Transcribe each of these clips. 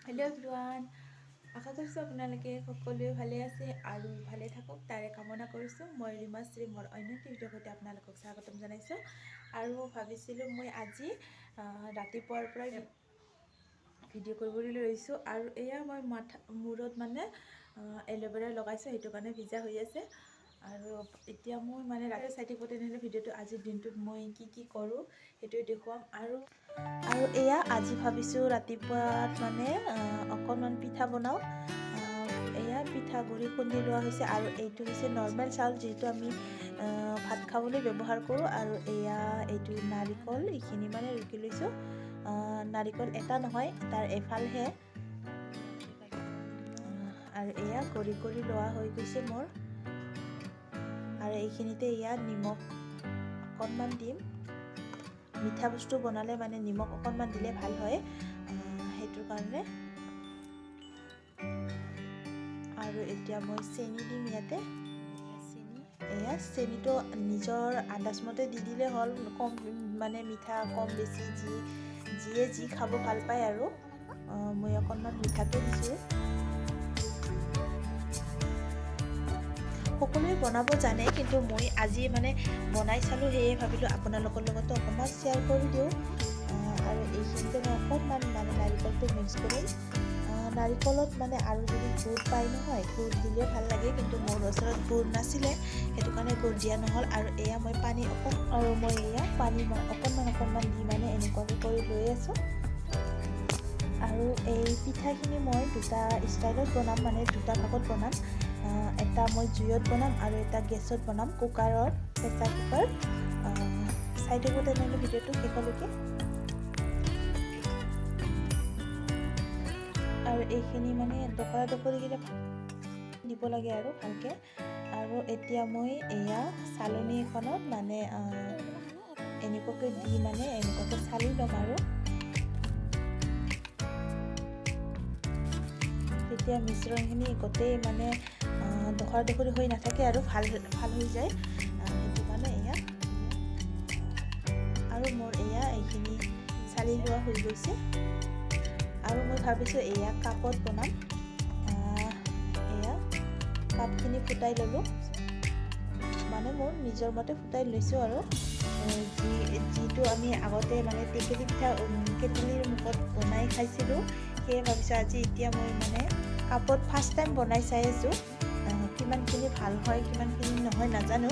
Hello' everyone, আশা কৰিছোঁ আপোনালোকে সকলোৱে ভালে আছে আৰু ভালে থাকক তাৰে কামনা কৰিছোঁ। মই ৰীমাশ্ৰী, মোৰ অন্য এটি ভিডিঅ'ৰ সৈতে আপোনালোকক স্বাগতম জনাইছোঁ। আৰু ভাবিছিলোঁ মই আজি ৰাতিপুৱাৰ পৰাই ভিডিঅ' কৰিবলৈ লৈছোঁ। আৰু এয়া মই মাথা মূৰত মানে এল'ভেৰা লগাইছোঁ, সেইটো কাৰণে ভিজা হৈ আছে। আৰু এতিয়া মই মানে ৰাতি চাই থাকিব তেনেহ'লে ভিডিঅ'টো। আজিৰ দিনটোত মই কি কি কৰোঁ সেইটোৱে দেখুৱাম। আৰু আৰু এয়া আজি ভাবিছোঁ ৰাতিপুৱাত মানে অকণমান পিঠা বনাওঁ। এয়া পিঠাগুড়ি খুন্দি লোৱা হৈছে। আৰু এইটো হৈছে নৰ্মেল চাউল, যিহেতু আমি ভাত খাবলৈ ব্যৱহাৰ কৰোঁ। আৰু এয়া এইটো নাৰিকল, এইখিনি মানে ৰুকি লৈছোঁ। নাৰিকল এটা নহয়, তাৰ এফালহে। আৰু এয়া গুড়ি কৰি লোৱা হৈ গৈছে মোৰ। আৰু এইখিনিতে ইয়াত নিমখ অকণমান দিম। মিঠা বস্তু বনালে মানে নিমখ অকণমান দিলে ভাল হয়, সেইটোৰ কাৰণে। আৰু এতিয়া মই চেনি দিম ইয়াতে। এয়া চেনিটো নিজৰ আন্দাজমতে দি দিলে হ'ল, কম মানে মিঠা কম বেছি যি যিয়ে যি খাব ভাল পায়। আৰু মই অকণমান মিঠাকে দিছোঁ। সকলোৱে বনাব জানে, কিন্তু মই আজি মানে বনাই চালোঁ, সেয়ে ভাবিলোঁ আপোনালোকৰ লগতো অকণমান শ্বেয়াৰ কৰি দিওঁ। আৰু এইখিনিতে মই অকণমান মানে নাৰিকলটো মিক্স কৰিম। নাৰিকলত মানে আৰু যদি গুড় পায় নহয়, গুড় দিলে ভাল লাগে, কিন্তু মোৰ ওচৰত গুড় নাছিলে, সেইটো কাৰণে গুড় দিয়া নহ'ল। আৰু এয়া মই পানী অকণ আৰু মই এয়া পানী অকণমান অকণমান দি মানে এনেকুৱাকৈ কৰি লৈ আছোঁ। আৰু এই পিঠাখিনি মই দুটা ষ্টাইলত বনাম, মানে দুটা ভাগত বনাম। এটা মই জুইত বনাম আৰু এটা গেছত বনাম, কুকাৰত, প্ৰেছাৰ কুকাৰ। চাই থাকোঁ তেনেহ'লে ভিডিঅ'টো শেষলৈকে। আৰু এইখিনি মানে দখৰা দখৰিকেইটা দিব লাগে আৰু ভালকৈ। আৰু এতিয়া মই এয়া চালনী এখনত মানে এনেকুৱাকৈ দি মানে এনেকুৱাকৈ চালি ল'ম। আৰু তেতিয়া মিশ্ৰণখিনি গোটেই মানে দখৰা দখৰি হৈ নাথাকে আৰু ভাল ভাল হৈ যায়, সেইটো কাৰণে এয়া। আৰু মোৰ এয়া এইখিনি চালি লোৱা হৈ গৈছে। আৰু মই ভাবিছোঁ এয়া কাপত বনাম। এয়া কাপখিনি ফুটাই ল'লোঁ, মানে মোৰ নিজৰ মতে ফুটাই লৈছোঁ। আৰু যিটো আমি আগতে মানে টেকেলি পিঠা কেটেলিৰ মুখত বনাই খাইছিলোঁ, সেয়ে ভাবিছোঁ আজি এতিয়া মই মানে কাপত ফাৰ্ষ্ট টাইম বনাই চাই আছোঁ। কিমানখিনি ভাল হয় কিমানখিনি নহয় নাজানো,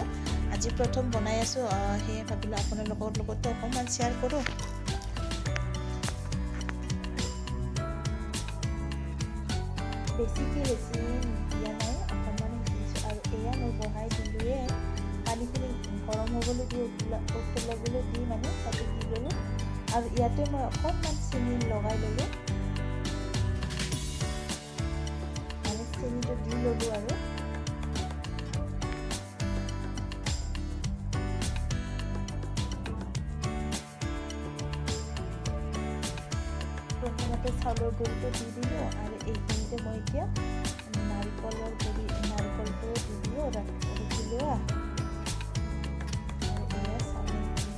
আজি প্ৰথম বনাই আছোঁ, সেয়ে ভাবিলোঁ আপোনালোকৰ লগতো অকণমান শ্বেয়াৰ কৰোঁ। বেছিকৈ বেছি দিয়া নাই, অকণমান দিছোঁ। আৰু এয়া মই বহাই দিলোঁৱে। পানীখিনি গৰম হ'বলৈ দি উতলাবলৈ দি মানে তাতে দি ল'লোঁ। আৰু ইয়াতে মই অকণমান চেনি লগাই ল'লোঁ, মানে চেনিটো দি ল'লোঁ। আৰু প্ৰথমতে চাউলৰ গুড়িটো দি দিলোঁ। আৰু এইখিনিতে মই এতিয়া নাৰিকলৰ গুড়ি, নাৰিকলটো দি দিলোঁ ৰুকি লোৱা। আৰু এয়া চাউলৰ গুড়ি।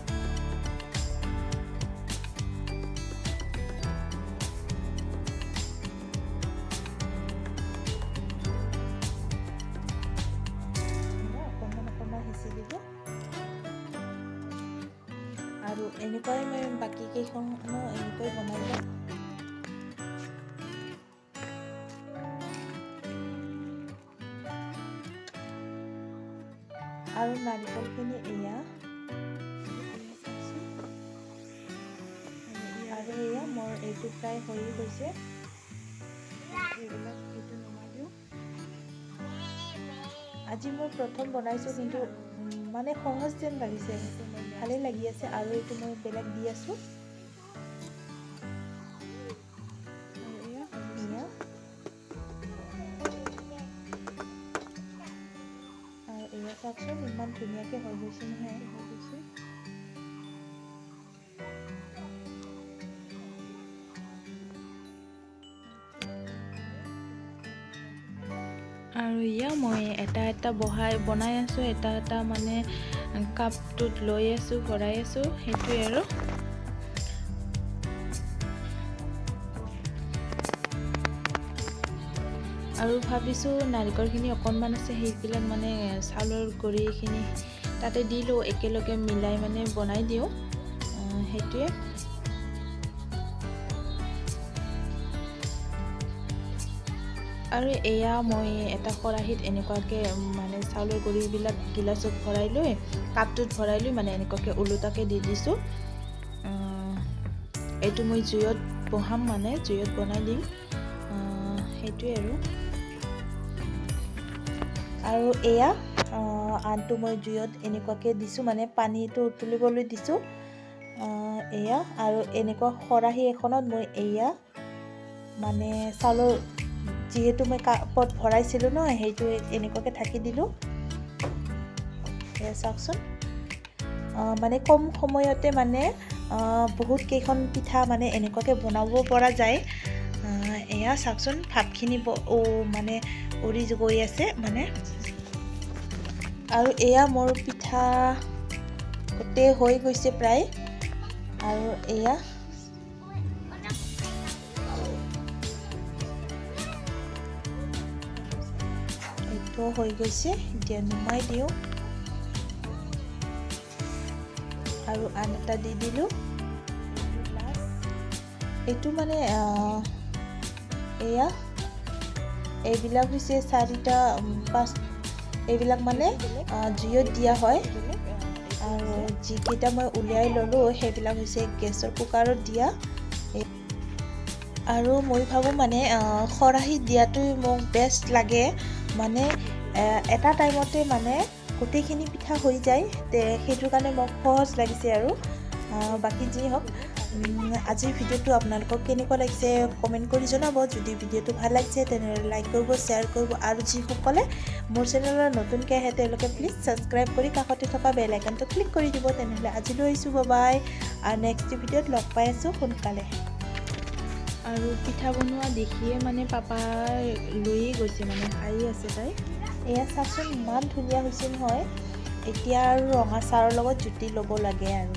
অকণমান অকণমান হেঁচি দিলোঁ। আৰু এনেকুৱাই মই বাকী কেইখনো এনেকৈ বনাই ল'ম। আৰু নাৰিকলখিনি এয়া। আৰু এয়া মোৰ এইটো প্ৰায় হৈয়ে গৈছে। এইবিলাক এইটো নমাই দিওঁ। আজি মই প্ৰথম বনাইছোঁ, কিন্তু মানে সহজ যেন লাগিছে, ভালেই লাগি আছে। আৰু এইটো মই বেলেগ দি আছোঁ। এয়া এয়া আৰু এয়া চাওকচোন, ইমান ধুনীয়াকৈ হৈ গৈছে নহয়। হৈ গৈছে। আৰু এয়া মই এটা এটা বহাই বনাই আছোঁ, এটা এটা মানে কাপটোত লৈ আছোঁ, ভৰাই আছোঁ, সেইটোৱে। আৰু আৰু ভাবিছোঁ নাৰিকলখিনি অকণমান আছে, সেইবিলাক মানে চাউলৰ গুড়িখিনি তাতে দি লওঁ, একেলগে মিলাই মানে বনাই দিওঁ, সেইটোৱে। আৰু এয়া মই এটা খৰাহীত এনেকুৱাকৈ মানে চাউলৰ গুড়িবিলাক গিলাচত ভৰাই লৈ, কাপটোত ভৰাই লৈ মানে এনেকুৱাকৈ ওলোটাকৈ দি দিছোঁ। এইটো মই জুইত বহাম, মানে জুইত বনাই দিম, সেইটোৱে আৰু। আৰু এয়া আনটো মই জুইত এনেকুৱাকৈ দিছোঁ, মানে পানীটো উতলিবলৈ দিছোঁ এয়া। আৰু এনেকুৱা খৰাহী এখনত মই এয়া মানে চাউলৰ যিহেতু মই কাপত ভৰাইছিলোঁ ন, সেইটো এনেকুৱাকৈ ঢাকি দিলোঁ। এয়া চাওকচোন, মানে কম সময়তে মানে বহুত কেইখন পিঠা মানে এনেকুৱাকৈ বনাব পৰা যায়। এয়া চাওকচোন, ভাপখিনি মানে উৰি গৈ আছে মানে। আৰু এয়া মোৰ পিঠা গোটেই হৈ গৈছে প্ৰায়। আৰু এয়া এইটো হৈ গৈছে, এতিয়া নুমাই দিওঁ। আৰু আন এটা দি দিলোঁ। এইটো মানে এয়া এইবিলাক হৈছে 4টা 5, এইবিলাক মানে জুইত দিয়া হয়। আৰু যিকেইটা মই উলিয়াই ল'লোঁ সেইবিলাক হৈছে গেছৰ কুকাৰত দিয়া। আৰু মই ভাবোঁ মানে খৰাহীত দিয়াটোৱে মোক বেষ্ট লাগে, মানে এটা টাইমতে মানে গোটেইখিনি পিঠা হৈ যায়, সেইটো কাৰণে মোক সহজ লাগিছে। আৰু বাকী যি হওক, আজিৰ ভিডিঅ'টো আপোনালোকক কেনেকুৱা লাগিছে কমেণ্ট কৰি জনাব। যদি ভিডিঅ'টো ভাল লাগিছে তেনেহ'লে লাইক কৰিব, শ্বেয়াৰ কৰিব। আৰু যিসকলে মোৰ চেনেলত নতুনকৈ আহে তেওঁলোকে প্লিজ ছাবস্ক্ৰাইব কৰি কাষতে থকা বেল আইকনটো ক্লিক কৰি দিব। তেনেহ'লে আজিলৈ আহিছোঁ, বাই। আৰু নেক্সট ভিডিঅ'ত লগ পাই আছোঁ সোনকালে। আৰু পিঠা বনোৱা দেখিয়ে মানে পাপাই লৈয়ে গৈছে, মানে খাই আছে তাই। এয়া চাওকচোন, ইমান ধুনীয়া হৈছে নহয়। এতিয়া আৰু ৰঙা চাহৰ লগত জুতি ল'ব লাগে আৰু।